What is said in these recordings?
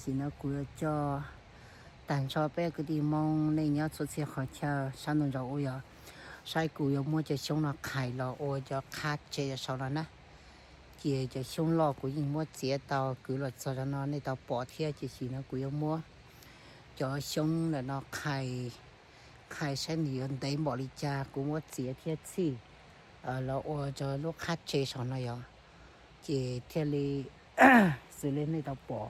Tam sim no kuv yuav coj tag nrho peb kwv tij Hmoob nej nyob txhua txhia qhov chaw sab ntuj nraud ub yog saib kuv yuav muab cov xyoob no qhais los ua cov qhab tsev saum no na. Ces cov xyoob loj kuv yeej muab txiav tau kwv los txog rau no nej tau pom thiab, ces tam sim no kuv yuav muab cov xyoob ntawm no qhais, qhais saib nws yuav ntev npaum li cas, kuv muab txiav thiab txhij los ua rau lub qhab tsev saum no yog, ces thiaj li xws li nej tau pom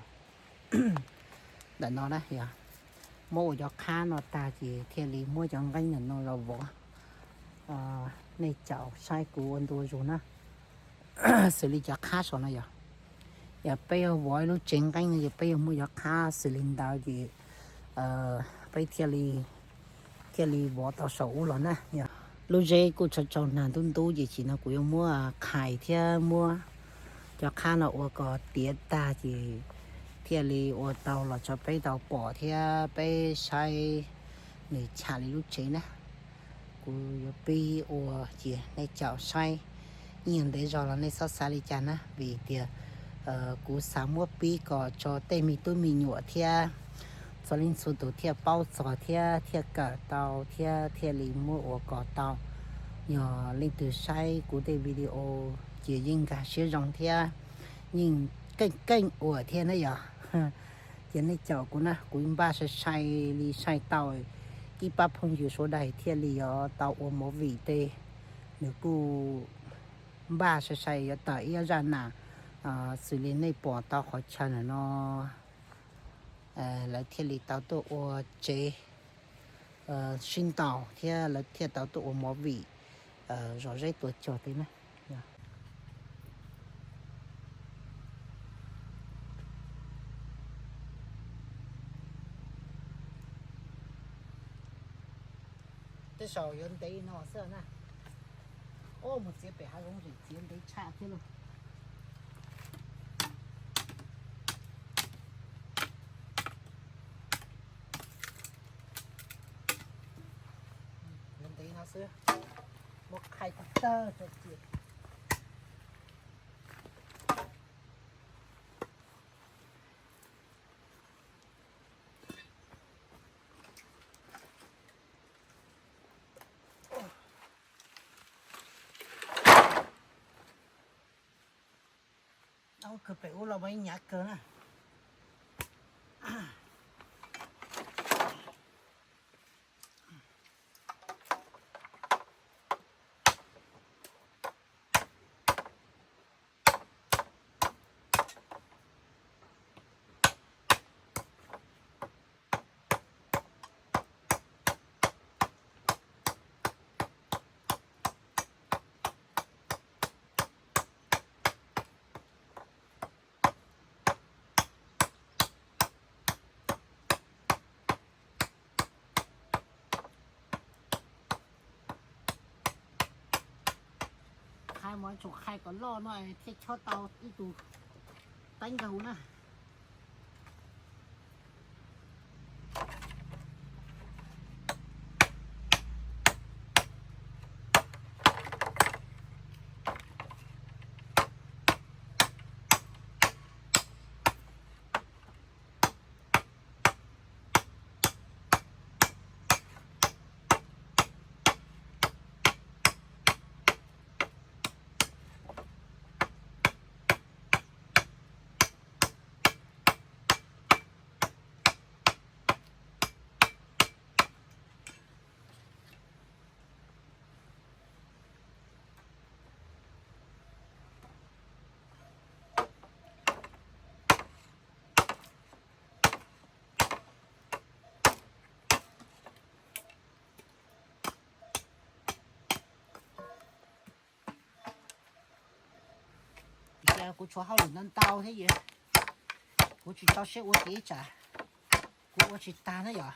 ntawm no na yog, muab ua cov qhab no tag ces thiaj li muab cov nqeeb ntawm no los vov. Nej caum saib kuv ua ntu zus na, xws li cov qhab saum no yog, yog peb yuav vov ib lub tsev nqeeb no ces peb yuav muab cov qhab xws li ntawd ces peb thiaj li, thiaj li vov tau saum ub los na. Lub zeb kuj tsaus tsaus nag ntub ntub ces tam sim no kuv yuav muab qhais thiab muab cov qhab no ua kom tiav tag ces thiaj li ua tau los rau peb tau pom thiab peb saib nws cham li lub tsev na. Kuv yuav pib ua ces nej caum saib, yeej ntev zog los nej txhob xav li cas na, vim tias kuv xav muab pib kom rau tej me tub me nyuam thiab txhua leej txhua tus thiaj paub txog thiab thiaj kawm tau thiab thiaj li muab ua kom tau. Yog leej twg saib kuv tej video ces yeej nkag siab zoo thiab yeej keej keej ua thiab na yog. Ces nej caum kuv na, kuv npaj sai sai li sai tau ib pab phooj ywg sawv daws thiaj li yuav tau ua movie tej, nws kuj npaj sai sai yuav tawm ib zaj nam xws li nej pom tau qhov chaw ntawm no, lawv thiaj li tau tuaj ua tsev sib ntaus thiab lawv thiaj tau tuaj ua movie zom zeb tua cog tej na. Tej zaum yuav ntev no xwb na. Ub, mus txiav pem hav zoov zem txiav ntev tshaj thiab lauj. Yuav ntev no xwb, muab qhais tag tag rau cia. Ub, kawg pem ub los mas ib nyuag kawg na. Qhai mas tsuas qhai kom loj no thiaj chob tau ib tug teeb nkaus na. Kuv tshuav hauj lwm ntau ntau thiab, kuv tsis tso siab ua ces ib tsam kuv ua tsis tag na yom.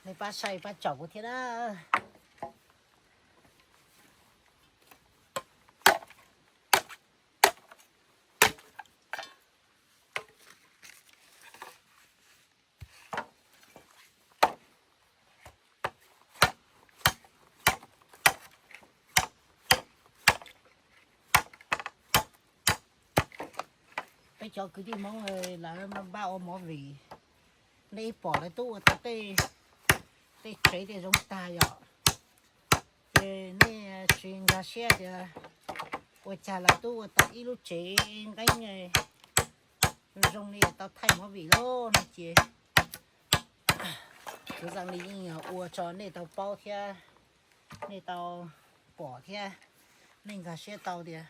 Nej pab saib pab caum kuv thiab na. Cov kwv tij Hmoob lawv npaj ua movie, nej pom lawv twb ua tau tej, tej tsev tej zoo tag yom. Ces nej tsis nkag siab tias ua cas lawv twb ua tau ib lub tsev nqeeb zoo li tau thaij movie lawm no ces kuv Xeem Lis yeej ua tso nej tau paub thiab, nej tau pom thiab, nej nkag siab tau tias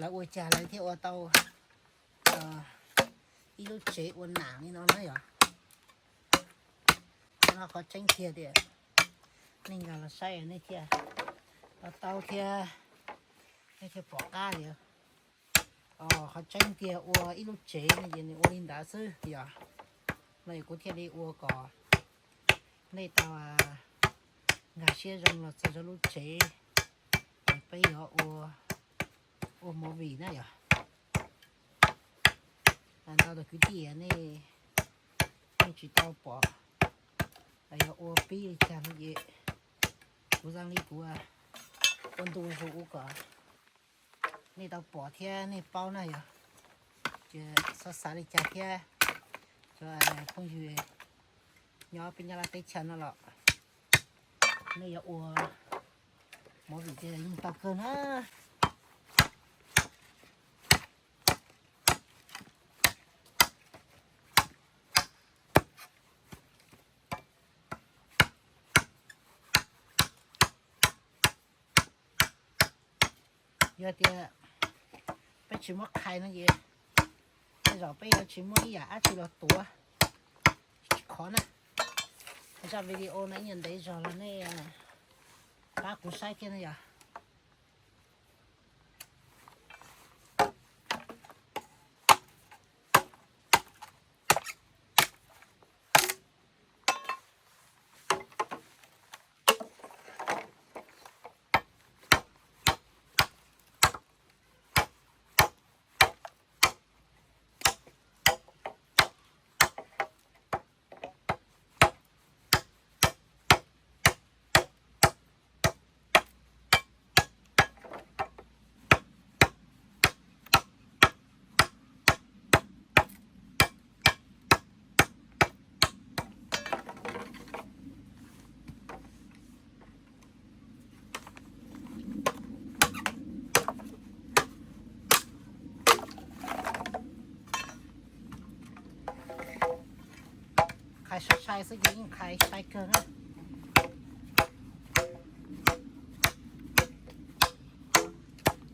lawv ua cas lawv thiaj ua tau ib lub tsev ua nam li no na yom. Qhov no qhov tseeb tiag tias nej nkag los saib nej thiaj to taub thiab, nej thiaj pom qab tias qhov tseeb tiag ua ib lub tsev no ces nws ua li ntawd xwb yom. No es kuv thiaj li ua kom nej tau nkag siab zoo los txog rau lub tsev es peb yuav ua, ua movie na yom. Ntau tus kwv tij nej, nej tsis tau pom los yog ua pib li cas no ces kuv Xeem Lis kuv ua ntu zus ua kom nej tau pom thiab nej paub na yom. Ces xav xav li cas thiab, cov phooj ywg nyob peb Nyab Laj teb chaws no los nej yuav ua movie ces yeej tau kawg na. Yog tias peb tsis muab qhais no ces tej zaum peb yuav tsis muaj ib yam dab tsi los tuav, tsis khov na. Zaj video no ib nyuag ntev zog los nej pab kuv saib thiab na yom. Qhais sai sai xwb ces yeej qhais sai kawg na.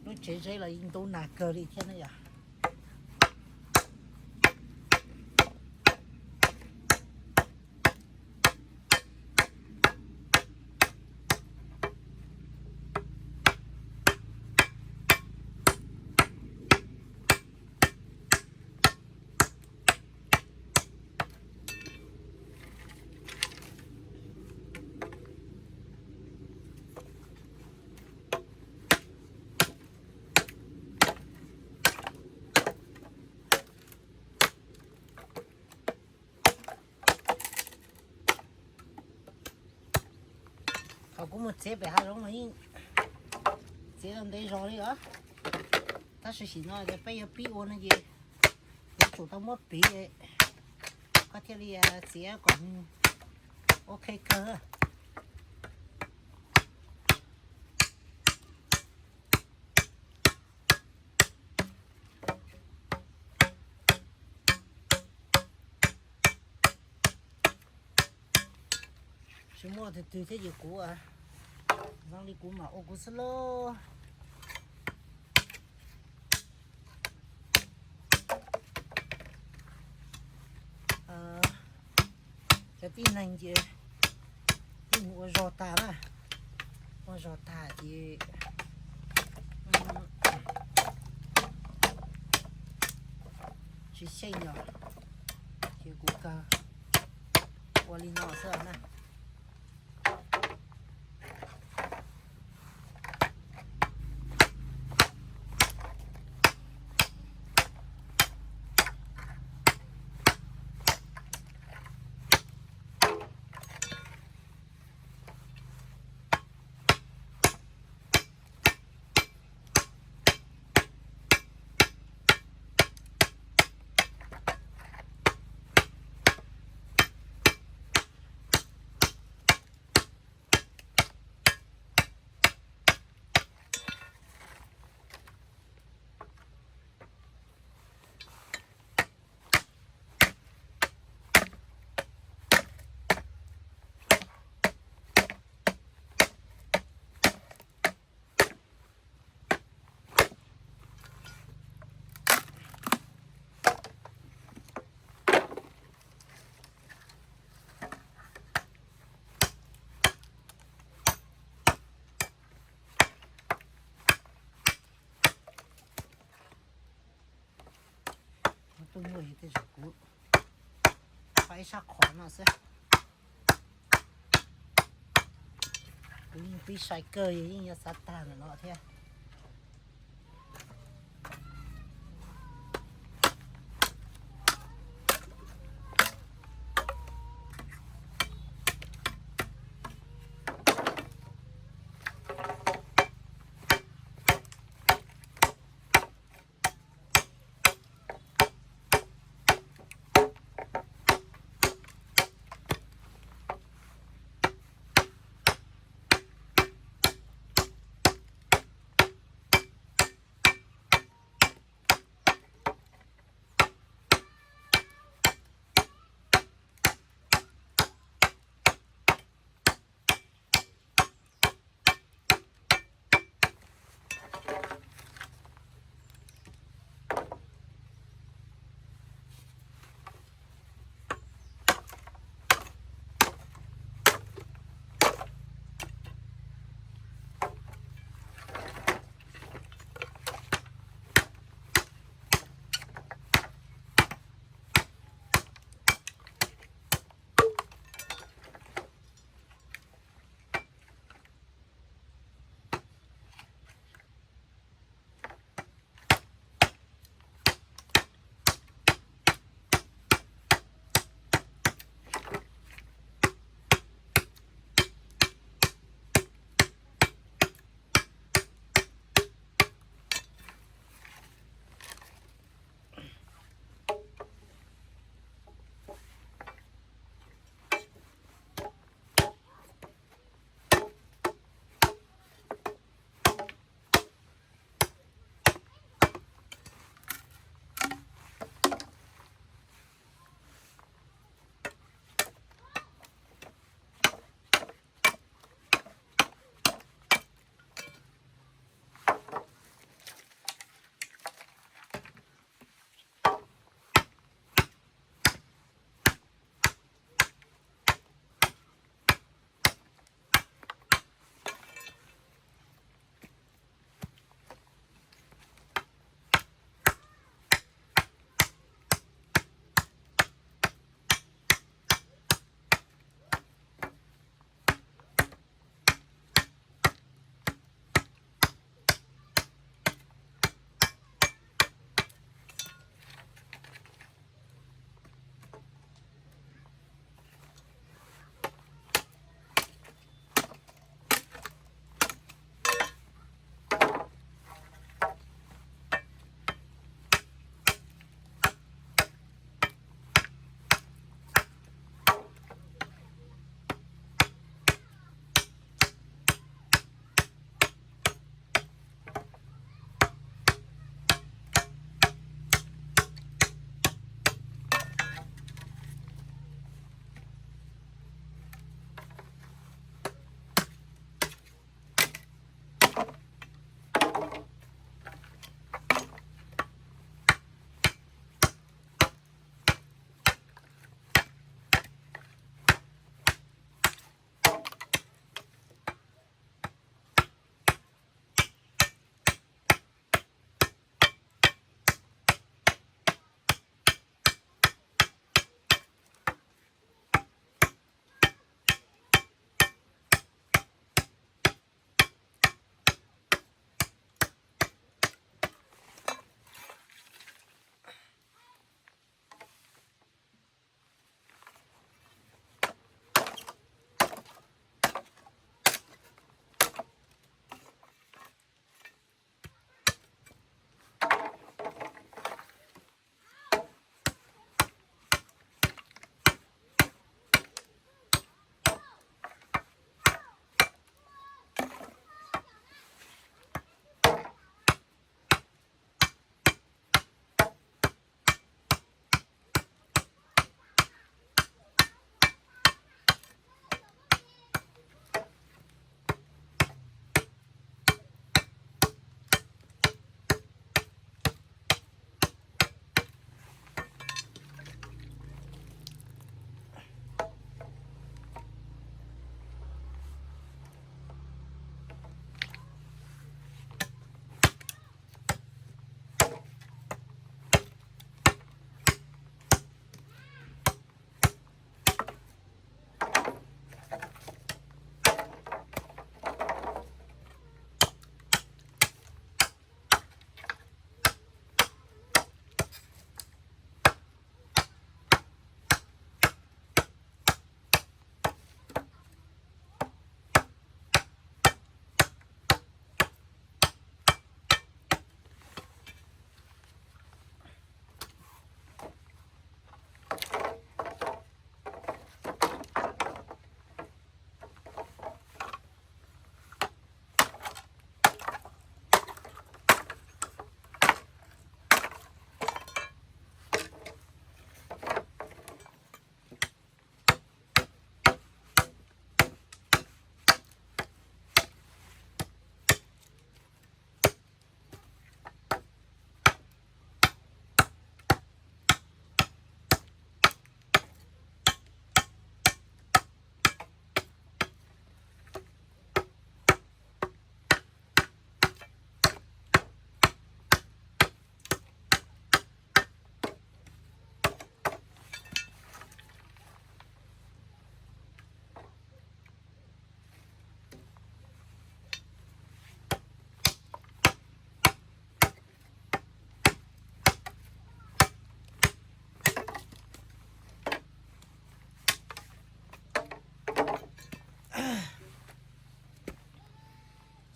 Lub tsev zeb los yeej ntub nag kawg li thiab na yom. Thaum kuv mus txiav pem hav zoov mas yeej txiav tau ntev zog li os. Tab sis sim no ces peb yuav pib ua no ces yuav tsum tau muab piv, koj thiaj li txiav kom ok kawg. Tsis muaj leej twg thiab ces kuv, zoo li kuv mam ua kuv xwb lauj. Cov tib neeg ces yeej ua zog tag na, ua zog tag ces tsis xyeej yom, ces kuv kawg ua li no xwb na. Muaj yus tej zaum kuv qhov ib sab qhov no xwb. Kuv yeej pib sai kawg, yeej yuav xav tag ntawm no thiab.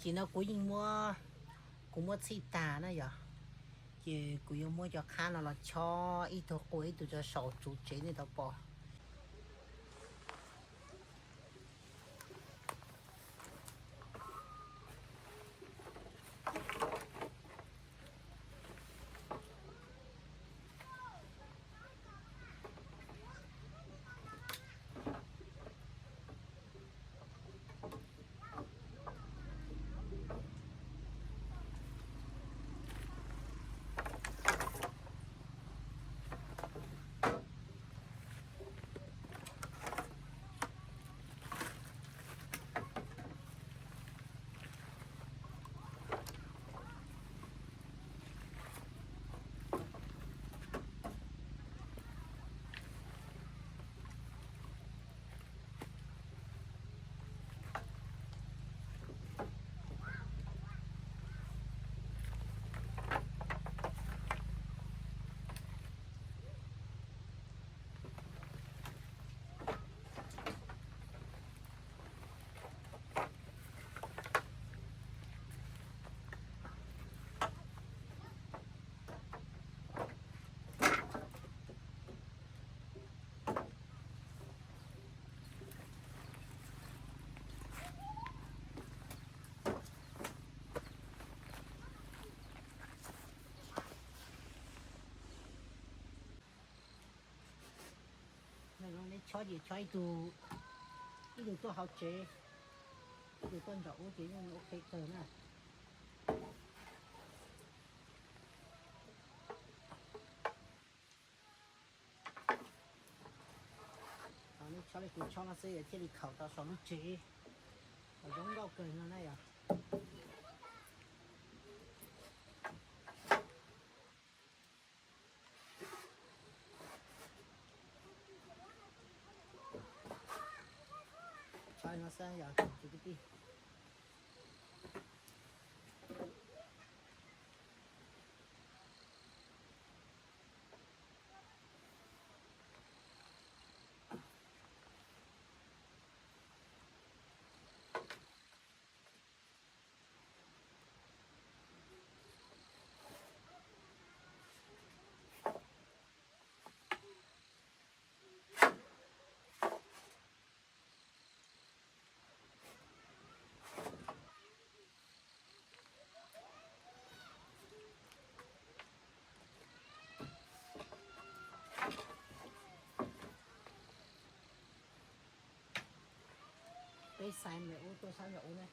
Ces no kuv yeej muab, kuv muab txhij tag na yog, ces kuv yuav muab cov qhab no los chob ib tug qua ib tug rau saum tsuv tsev nej tau pom. Neb chob ces chob ib tug, ib tug tuaj hauv tsev, ib tug tuaj nraum ub ces yeej ok kawg na. Neb chob li kuv chob no xwb thiaj li khaum tau saum lub tsev, zoo nkauj kawg no na yog. Chob no xwb yog kwv tij. Peb xaiv ntawm ub tuaj sab nraum ub na.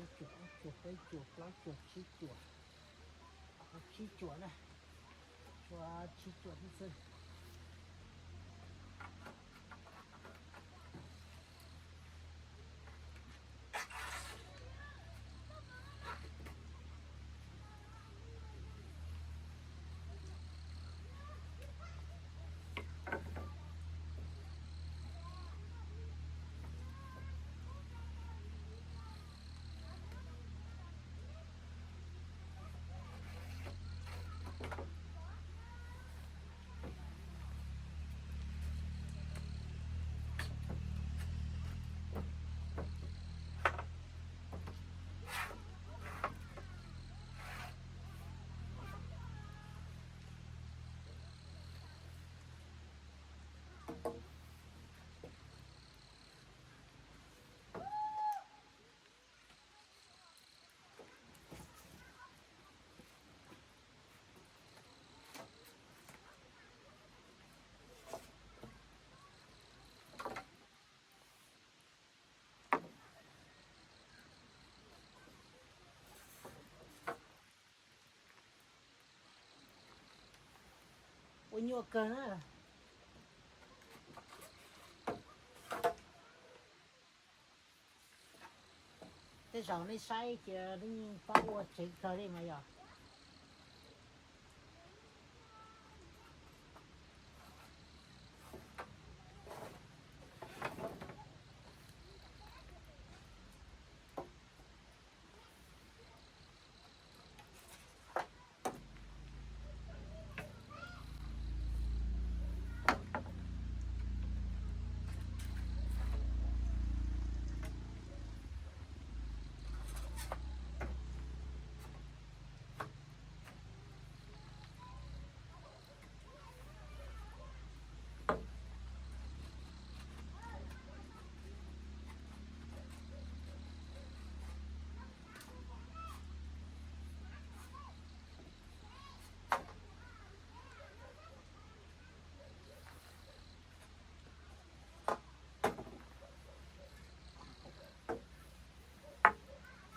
Ib cuam, ob cuam, peb cuam, plaub cuam, tsib cuam, tsib cuam na, tshuav tsib cuam xwb. Nyuaj kawg na. Tej zaum nej saib ces nej yeej paub ua tsev kawg li mas yog.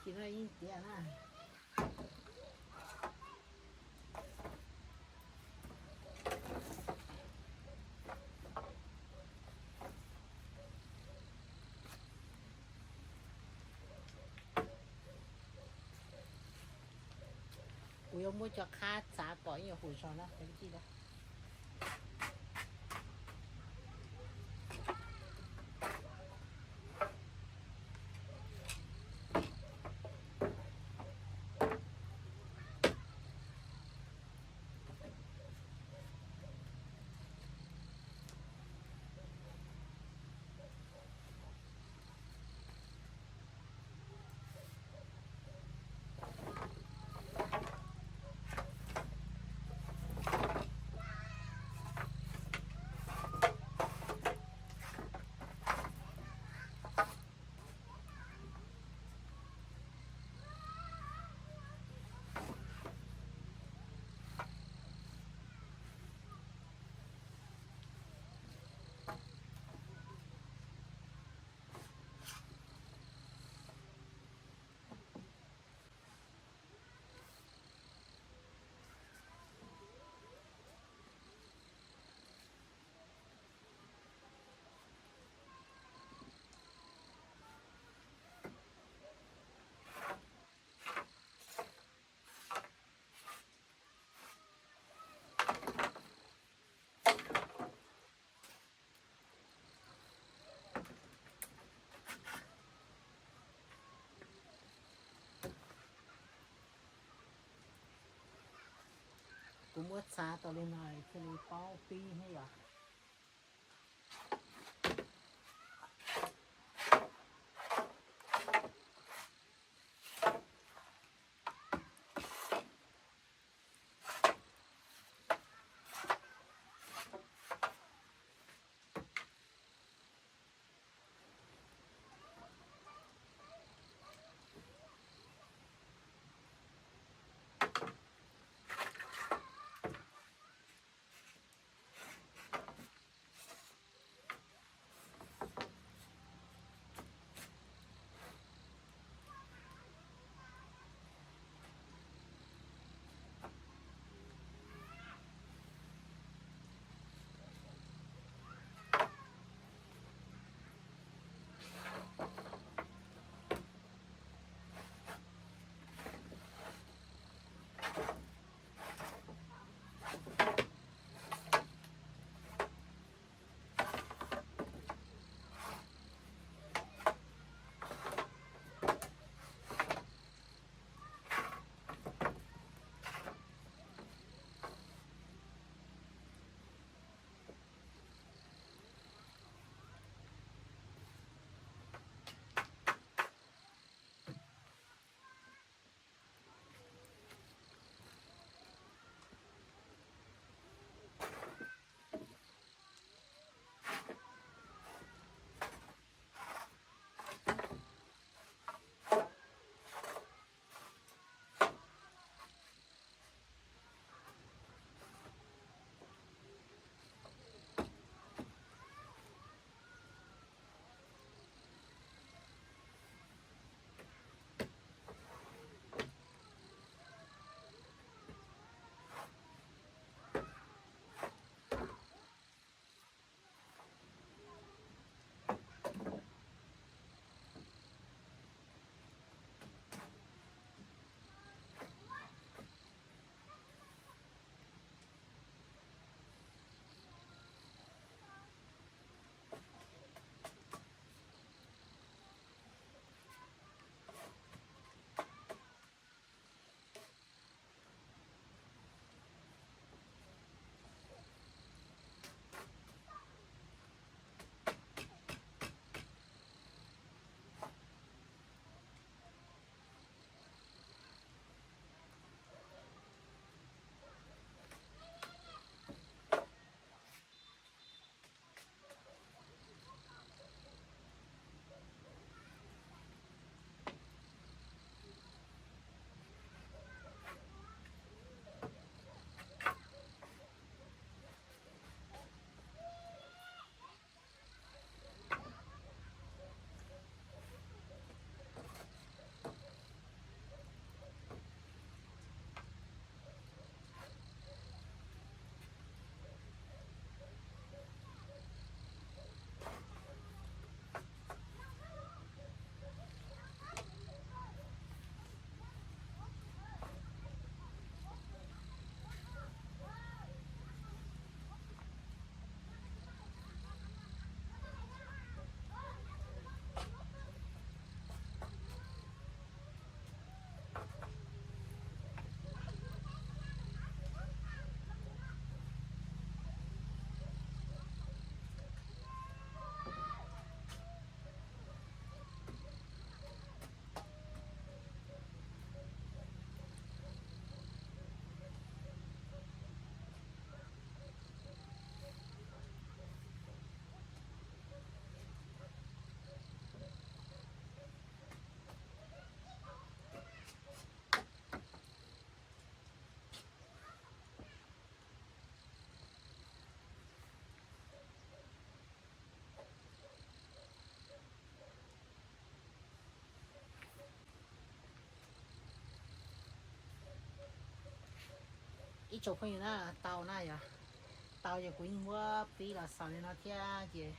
Ces no yeej tiav na. Kuv yuav muab cov qhab txav kom ib nyuag huv zog na cov kwv tij na. Kuv muab txav tau li no thiaj li paub pib thiab yom. Ib tsoom phooj ywg na, tau na yog, tau ces kuv yeej muab pib los xaus li no thiab ces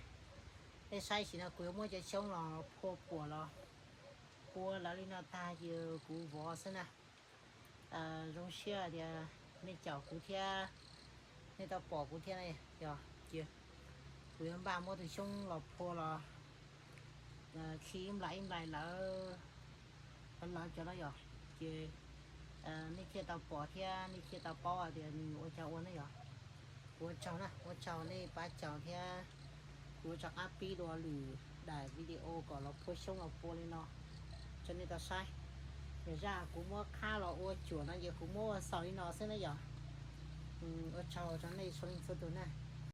nej saib sim no kuv yuav muab cov xyoob los phua puas los pua lawv li no tag ces kuv vov xwb na. Zoo siab tias nej caum kuv thiab nej tau pom kuv thiab na yog, ces kuv yuav npaj muab tus xyoob los phua los khi ib nplais ib nplais lawv, lawv cov no yog, ces nej thiaj tau pom thiab nej thiaj tau paub hais tias nws ua cas ua na yog. Kuv ua tsaug na, ua tsaug nej pab caum thiab kuv yuav rov qab pib dua lwm daim video kom los phua xyoob los pua li no rau nej tau saib. Yog zaj kuv muab qhab los ua cuam no ces kuv muab ua xaus li no xwb na yog. Ua tsaug rau nej txhua leej txhua tus na.